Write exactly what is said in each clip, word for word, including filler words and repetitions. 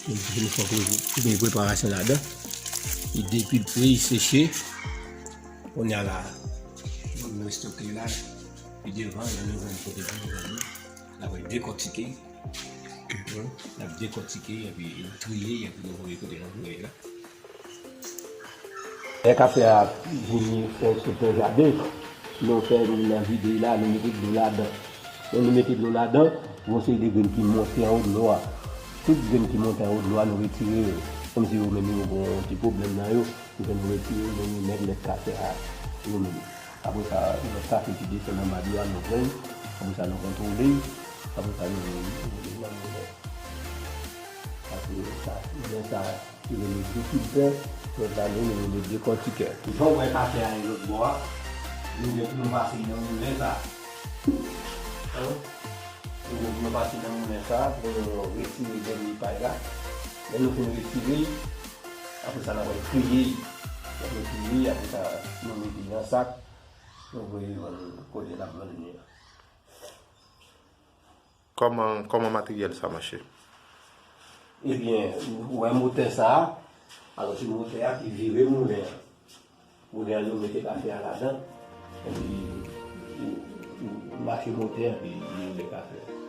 Yon ti fè preparasyon ladan. Li depilpe, li seche. Kounye a la, nou restoke la. Pi devan, lè nou jwenn kote pou nou vann li, n ap dekòtike. N ap dekòtike, epi nou triye, epi nou voye kote nou voye la. Lè kafe a vini fè sot nan jaden, nou fè, nou nan vide la, nou mete dlo ladan. Lè nou mete dlo ladan, gon seri de grenn ki monte anwo dlo a. Tout grenn ki monte anwo dlo a, nou retire yo. Kòmsi yo menm yo gon ti pwoblèm nan yo, nou fè nou retire yo, nou remèt mèt kafe a yo menm. Apre sa, lòt kafe ki desann anba dlo a, nou pran yo. Apre sa, nou kontwole yo. Apre sa, nou, nou, nou, nou, nou, apre sa, lè sa, ki rele dekilpè, lòt la nou, nou rele dekòtikè. Jan w wè kafe a ye lòt bò a, nou gen pou nou pase nan moulen sa. Hein? Nou gen pou nou pase nan moulen sa, pou nou retire dènye pay la. Lè nou fin retire, apre sa, n ap al triye. Lè nou triye, apre sa, nou mete nan sak, nou voye vann kote n ap vann li an. Kòman, kòman materyèl sa mache? Ebyen, ou wè motè sa a? Alò, se motè a ki vire moulen an. Moulen an, yo mete kafe a ladan, epi ou, ou, ou mache motè an, epi li woule kafe a.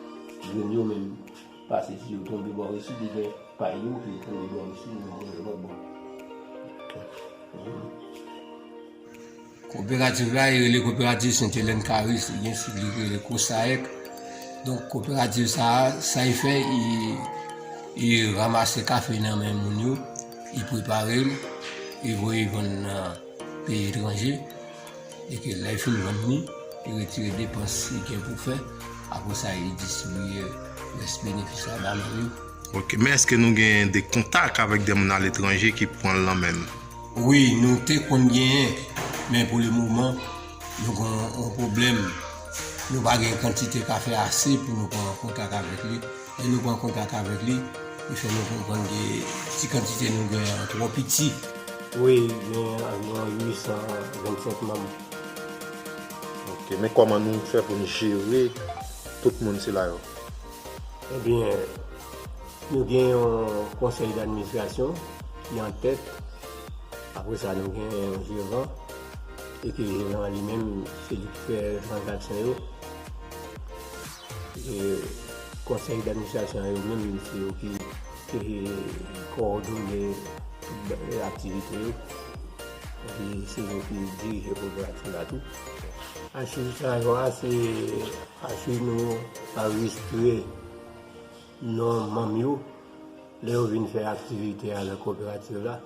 Grenn yo menm, pase si yo tonbe bò isi, li gen pay yo ki tonbe bò isi, yo woule lòt bò. Mhm. Koperativ la, li rele Koperativ Sent Elèn Karis, li gen sig li ki rele kosaèk. Donk, koperativ sa a, sa li fè, li, li ranmase kafe nan men moun yo, li prepare l, li voye vann nan peyi etranje, e ke lè li fin vann li, li retire depans li gen pou fè, apre sa, li distribiye rès benefis la ba moun yo. Ok, men èske nou gen de kontak avèk de moun aletranje ki pran l nan men nou? Wi, nou te konn genyen, men pou le moman, nou gen yon pwoblèm. Nou pa gen kantite kafe ase pou nou pran kontak avèk li. Lè nou pran kontak avèk li, li fè nou konprann ke ti kantite nou gen an twò piti. Wi, gen anviwon uit san vennsenk manm. Ok, men kòman nou fè pou nou jere tout moun sila yo? Ebyen, nou gen yon konsèy d'administrasyon ki an tèt. Apre sa, nou gen yon jeran. E ke jeran an li menm, se li ki fè tranzaksyon yo. E konsèy d'administrasyon yo menm, se yo ki, ki kowòdone tout ba-, aktivite yo. Epi se yo ki dirije kooperativ la tou. Achiv sa yo a, se achiv nou anrejistre non manm yo lè yo vin fè aktivite avèk kooperativ la.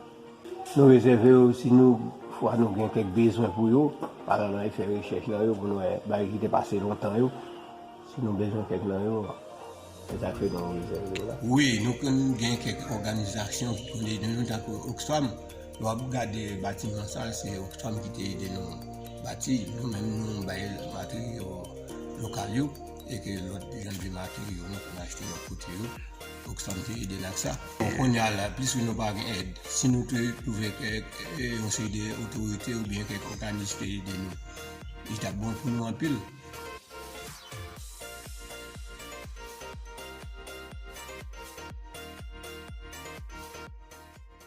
Nou rezève yo si nou, fwa nou gen kèk bezwen pou yo, alò n al fè rechèch nan yo pou nou wè bagay ki te pase lontan yo, si nou bezwen kèk nan yo, se sa k fè nou rezève yo la. Wi, nou konn gen kèk òganizasyon ki konn ede nou, tankou Oxfam. Lè w ap gade batiman sa, se Oxfam ki te ede nou bati. Nou menm, nou bay materyo lokal yo, e ke lòt jan de materyo, nou konn achte lòt kote yo. Oxfam te ede n ak sa. Bon, kounye a la, piske nou pa gen èd, si nou te twouve kèk, e, yon seri de otorite oubyen kèk òganis te ede nou, li t ap bon pou nou anpil.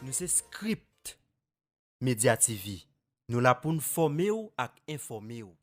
Nou se Script Media T V. Nou la pou n fòme w ak enfòme w.